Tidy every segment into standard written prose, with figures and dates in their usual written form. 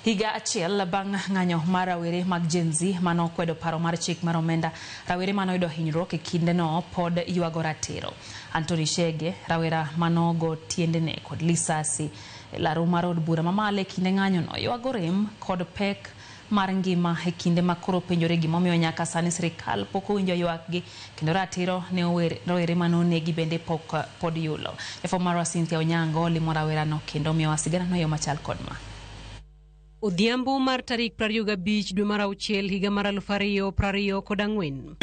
Higa achiel bang' ng'anyo mar rawere mag Gen Z manokwedo paro mar chik mar omenda, rawere manoyudo hinyruok e kindeno pod ywago ratiro. Anthony Shege, rawera manogo tiendene kod lisasi e laro mar od bura mamalo e kinde ng'anyono, ywago rem kod pek mar ngima e kinde ma koro penjore gimomiyo nyaka sani sirikal pok owinjo ywakgi kendo ratiro ne rowere manonegi bende pod yulo. Jafwambo marwa Cynthia Onyango limo rawerano kendo miyowa siganano e yo machal kod ma. Odhiambo mar tarik 25 dwe mar auchiel higa mar 2024.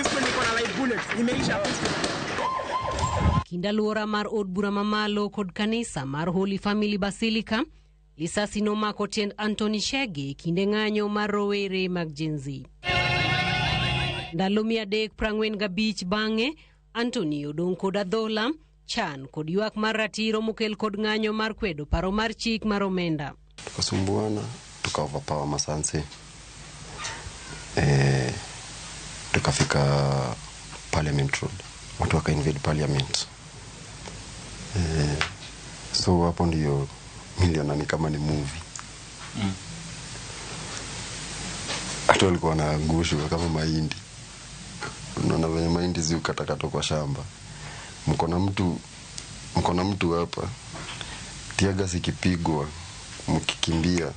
Kind alwora mar od bura mamalo kod kanisa mar Holy Family Basilica, lisasi nomako tiend Anthony Shege kinde ng'anyo mar rowere mag Gen Z. Ndalo 345 bang'e, Anthony odong' kod adhola, chan kod ywak mar ratiro mokel kod ng'anyo mar kwedo paro mar chik mar omenda. Tukasumbuana, tuka overpower masanse, tukafika Parliament Road, watu waka invade Parliament. So hapo ndio niliona ni kama ni movie. Hata walikuwa wanaangushwa kama mahindi. Unaona venye mahindi zi ukatakatwa kwa shamba. Mko na mtu hapa, tear gas ikipigwa mkikimbia,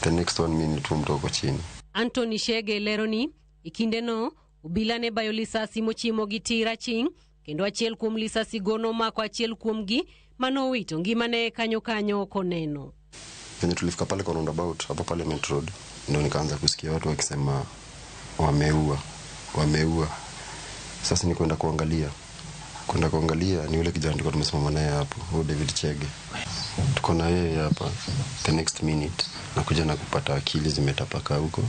the next 1 minute mtu uko chini. Anthony Shege lero ni e kindeno obila ne bayo lisasi mochimo gi tir aching' kendo achiel kuom lisasi go nomako achiel kuomgi manowito ngimane kanyo kanyo koneno. Venye tulifika pale kwa roundabout hapo Parliament Road, ndio nikaanza kusikia watu wakisema wameua, wameua. Sasa ni kwenda kuangalia ni yule kijana tulikuwa tumesimama naye hapo, huyo David Chege. Tuko na yeye hapa, the next minute nakuja na kupata akili zimetapaka huko.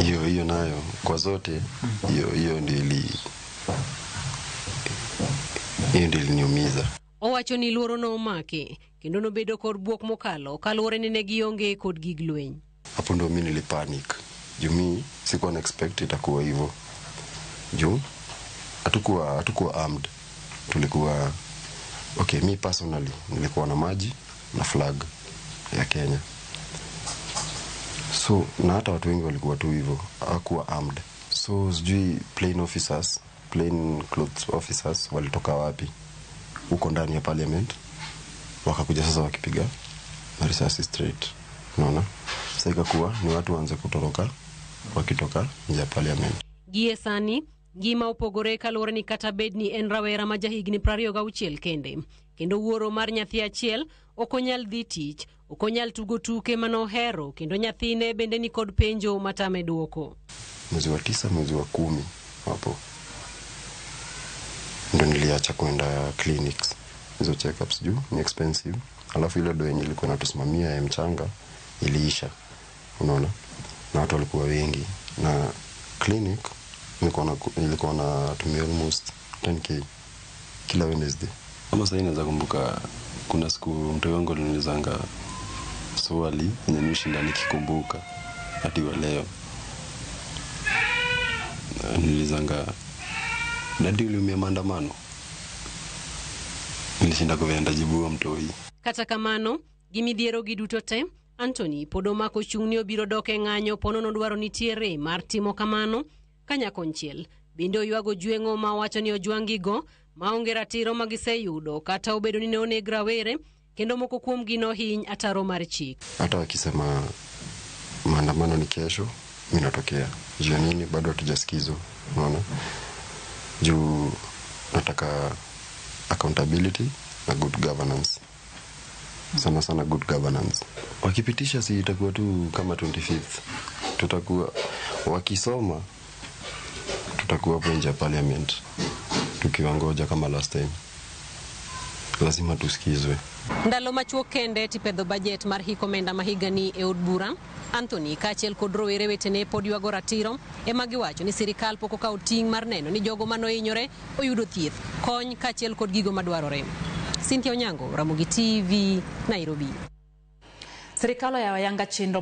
Hiyo hiyo nayo kwa zote hiyo ndio iliniumiza. Owacho ni luoro nomake kendo nobedo kod bwok mokalo kaluwore ni ne gionge kod gig lweny. Hapo ndo mi nilipanic juu mi sikuwa na expect itakuwa hivyo, juu hatukuwa armed, tulikuwa okay. Mi personally nilikuwa na maji na flag ya Kenya, so na hata watu wengi walikuwa tu hivyo, hawakuwa armed. So sijui plain clothes officers walitoka wapi huko ndani ya parliament, wakakuja sasa wakipiga marisasi straight, unaona. Sasa ikakuwa ni watu waanze kutoroka wakitoka nje ya parliament. Gie sani ngima opogore kaluwore ni kata bed ni en rawera ma jahigni 26 kende kendo wuoro mar nyathi achiel, ok onyal dhi tich, ok onyal tugo tuke manohero kendo nyathine bende ni kod penjo matame duoko. Mwezi wa 9, mwezi wa 10 hapo ndo niliacha kwenda clinics, hizo checkups, juu ni expensive, alafu ile do yenye ilikuwa natusimamia ya mchanga iliisha, unaona, na watu walikuwa wengi na clinic nilikuwa natumia almost 10K kila Wednesday. Kama sahii naweza kumbuka kuna siku mtoi wangu aliniulizanga swali yenye nishinda nikikumbuka hadi wa leo. Nilizanga, "Daddy, uliumia maandamano?" Nilishinda kuvya nitajibu huo mtoi. Kata kamano, gi midhiero gi duto te, Anthony pod omako chung' ni obiro dok e ng'anyo ponono dwaro nitiere mar timo kamano. Kanyakonchiel bende oywago jweng'o ma owacho ni ojwang'gigo maonge ratiro ma giseyudo kata obedo ni ne oneg rawere kendo moko kuomgi nohiny ataro mar chik. Hata wakisema maandamano ni kesho, mi natokea. Juu ya nini? Bado hatujasikizwa, unaona, juu nataka accountability na good governance, sana sana good governance. Wakipitisha, si itakuwa tu kama 25th, tutakuwa wakisoma, tutakuwa hapo nje ya parliament tukiwangoja kama last time. Lazima tusikizwe. Ndalo machuok kende tipedho bajet mar hik omenda ma higani e od bura, Anthony kaachiel kod rowere wetene pod ywago ratiro ema giwacho ni sirikal pok okawo ting' mar neno ni jogo manohinyore oyudo thieth, kony kaachiel kod gigo madwarore. Cynthia Onyango, Ramogi TV, Nairobi. Sirikal oyawo ayanga chenro.